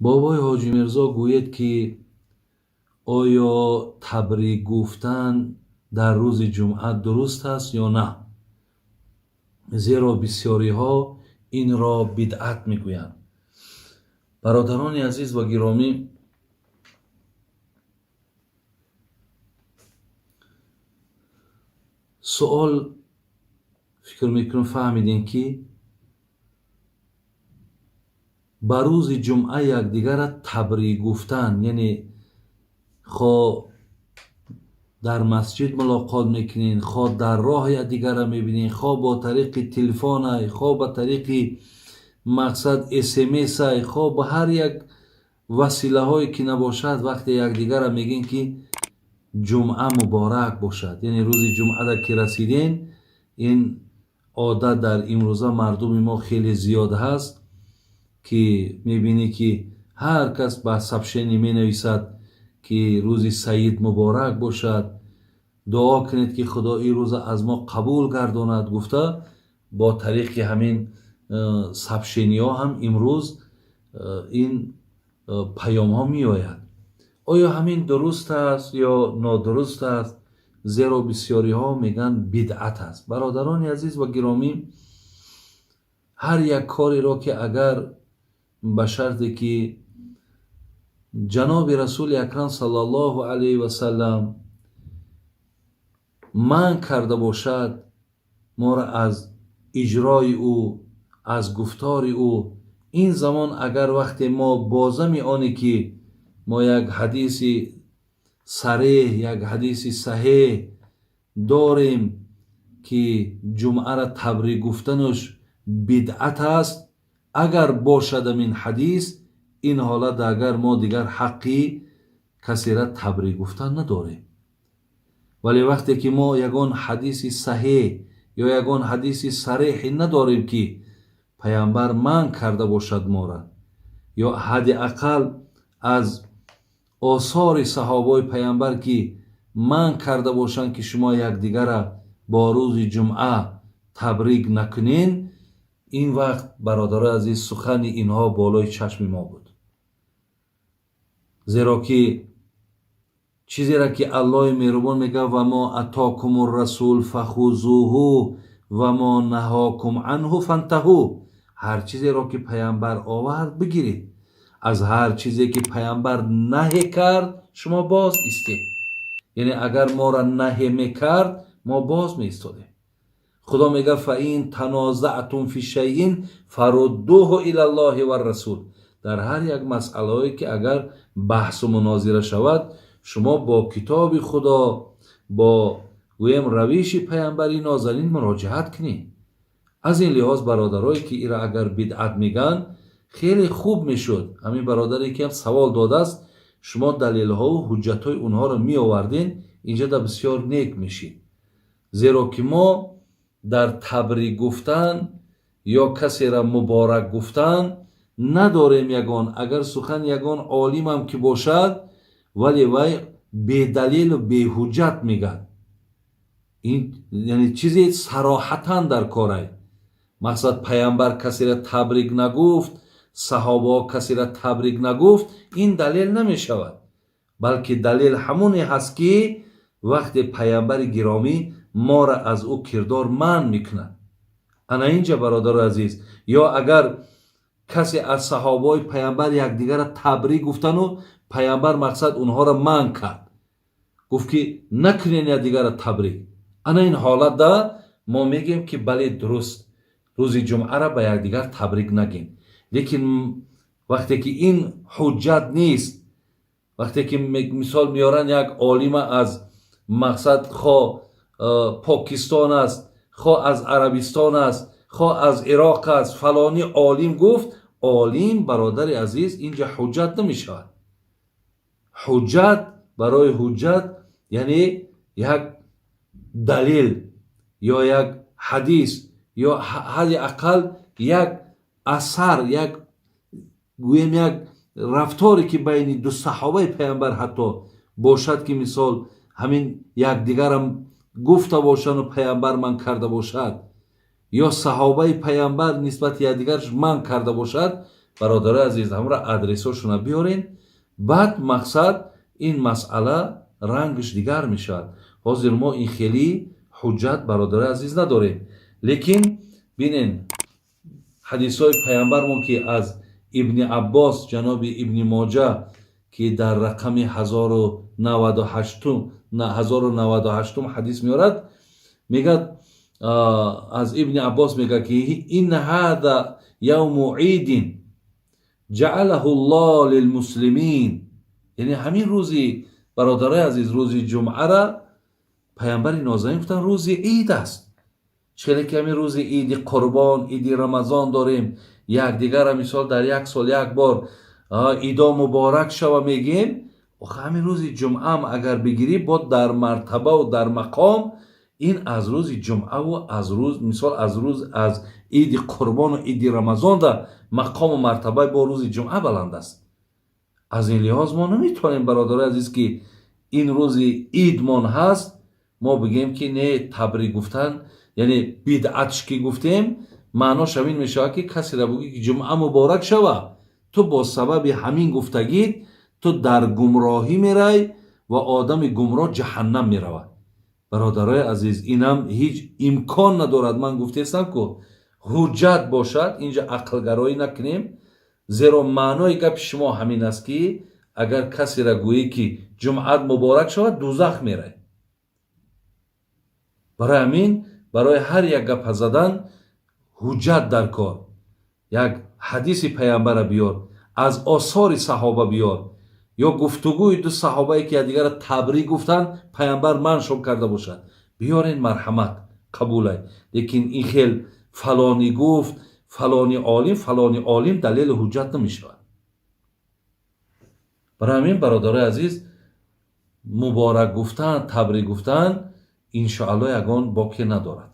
Бобои Ҳоҷӣ Мирзо гӯед, ки оё табрик гуфтан дар рӯзи ҷумъа дуруст аст ё на? Зеро бисёриҳо инро бидъат мегӯянд. Бародарони азиз ва гиромӣ, суол фикр мекунам фаҳмидем, ки ба рӯзи ҷумъа якдигарро табрик гуфтан, яъне хо дар масҷид мулоқот мекунед, хо дар роҳ якдигарро мебинед, хо бо тариқи телефонай, хо ба тариқи мақсад смсай, хо ба ҳар як василаҳое ки набошад, вақте якдигарро мегӯем, ки ҷумъа муборак бошад, яъне рӯзи ҷумъада ки расидем, ин одат дар имрӯза мардуми мо хеле зиёд ҳаст, ки мебинӣ, ки ҳар кас ба сообщение менависад, ки рӯзи саид муборак бошад, дуо кунед, ки Худо ин рӯза аз мо қабул гардонад, гуфта бо тариқи ҳамин сообщениҳо ҳам имрӯз ин паёмҳо меояд. Оё ҳамин дуруст аст ё нодуруст аст? Зеро бисёриҳо мегӯянд, бидъат аст. Бародарони азиз ва гиромӣ, ҳар як кореро ки агар ба шарте ки ҷаноби Расули Акрам саллаллоҳу алайҳи васаллам манъ карда бошад моро аз иҷрои ӯ, аз гуфтори ӯ, ин замон агар вақте мо бозами оне ки мо як ҳадиси сареҳ, як ҳадиси саҳеҳ дорем, ки ҷумъаро табрик гуфтанаш бидъат аст, агар бошад ин ҳадис, ин ҳолат агар мо дигар ҳаққи касеро табрик гуфтан надорем. Вале вақте ки мо ягон ҳадиси саҳеҳ ё ягон ҳадиси сареҳе надорем, ки паямбар манъ карда бошад моро, ё ҳадди ақал аз осори саҳобаҳои паямбар ки манъ карда бошанд, ки шумо якдигарро бо рӯзи ҷумъа табрик накунен, ин вақт, бародарои азиз, сухани инҳо болои чашми мо буд. Зеро ки чизеро ки Аллоҳи меҳрубон мегӯяд: «Ва мо атокум расул фахузуҳу ва мо наҳокум анҳу фантаҳу». Ҳар чизеро ки паямбар овард, бигиред, аз ҳар чизе ки паямбар наҳе кард, шумо боз истед. Яъне агар моро наҳе мекард, мо боз меистодем. Худо мегӯяд: «Фаин танозаътум фи шайин фаруддуҳу илаллоҳи варрасул». Дар ҳар як масъалаое ки агар баҳсу мунозира шавад, шумо бо китоби Худо, бо гӯем равиши паямбари нозанин муроҷиат кунед. Аз ин лиҳоз, бародарое ки ира агар бидъат мегӯянд, хеле хуб мешуд, ҳамин бародаре ки ҳам савол додааст, шумо далелҳову ҳуҷҷатҳои онҳоро меоварден, инҷа да бисёр нек мешид. Зеро ки мо дар табрик гуфтан ё касеро муборак гуфтан надорем ягон, агар сухан ягон олимам ки бошад, вале вай бедалилу беҳуҷҷат мегӯяд. Ин яъне чизе сароҳатан дар корай мақсад, паямбар касеро табрик нагуфт, саҳобаҳо касеро табрик нагуфт, ин далел намешавад, балки далел ҳамоне ҳаст, ки вақте паямбари гиромӣ моро аз ӯ кирдор манъ мекунад. Ана инҷа, бародари азиз, ё агар касе аз саҳобаҳои паямбар якдигарро табрик гуфтану паямбар мақсад онҳоро манъ кард, гуфт ки накунен якдигарро табрик, ана ин ҳолатда мо мегӯем, ки бале, дуруст, рӯзи ҷумъаро ба якдигар табрик нагем. Лекин вақте ки ин ҳуҷҷат нест, вақте ки мисол меоранд як олима аз мақсад, хо Покистон аст, хо аз Арабистон аст, хо аз Ироқ аст, фалонӣ олим гуфт, олим, бародари азиз, инҷа ҳуҷҷат намешавад. Ҳуҷҷат, барои ҳуҷҷат яъне як далел ё як ҳадис ё ҳадди ақал як асар, як гӯем як рафторе ки байни ду саҳобаи паямбар ҳатто бошад, ки мисол ҳамин якдигарам гуфта бошану паямбар манъ карда бошад ё саҳобаи паямбар нисбати якдигарш манъ карда бошад. Бародарои азиз, ҳамра адресҳошона биёрен, баъд мақсад ин масъала рангш дигар мешавад. Ҳозир мо ин хеле ҳуҷҷат, бародарои азиз, надорем. Лекин бинен, ҳадисҳои паямбармон, ки аз Ибни Аббос, ҷаноби Ибни Моҷа, ки дар рақами 1098 ҳадис меорад, мегӯяд, аз Ибни Аббос мегӯяд, ки إن هذا يوم عيد جعله الله للمسلمين. Яъне ҳамин рӯзи, бародарои азиз, рӯзи ҷумъара паямбари нозанин гуфтанд, рӯзи ид аст. Чхеле ки ҳамин рӯзи иди Қурбон, иди Рамазон дорем, якдигара мисол дар як сол як бор «Идо муборак шава» мегӯем, охи ҳамин рӯзи ҷумъаам агар бигирӣ, бо дар мартабаву дар мақом ин аз рӯзи ҷумъаву аз рӯз, мисол, аз рӯз, аз иди Қурбону иди Рамазонда мақому мартабаи бо рӯзи ҷумъа баланд аст. Аз ин лиҳоз мо наметавонем, бародарои азиз, ки ин рӯзи идмон ҳаст, мо бигӯем, ки не, табрик гуфтан яъне бидъатш. Ки гуфтем, маънош ҳамин мешавад, ки касеро бигӯӣ, ки «Ҷумъа муборак шава», ту бо сабаби ҳамин гуфтагит ту дар гумроҳӣ мерай ва одами гумроҳ ҷаҳаннам меравад. Бародарои азиз, инам ҳеҷ имкон надорад. Ман гуфтестам, ку ҳуҷҷат бошад, инҷа ақлгароӣ накунем, зеро маънои гапи шумо ҳамин аст, ки агар касеро гӯӣ, ки «Ҷумъат муборак шавад», дузах мерай. Барои ҳамин барои ҳар як гапа задан ҳуҷҷат дар кор. Як ҳадиси паямбара биёр, аз осори саҳоба биёр ё гуфтугӯи ду саҳобае, ки якдигарро табрик гуфтанд, паямбар маншон карда бошад, биёрен, марҳамат, қабулай. Лекин ин хел фалонӣ гуфт, фалони олим, фалони олим далели ҳуҷҷат намешавад. Барои ҳамин, бародарои азиз, муборак гуфтан, табрик гуфтан, иншоалло, ягон боке надорад.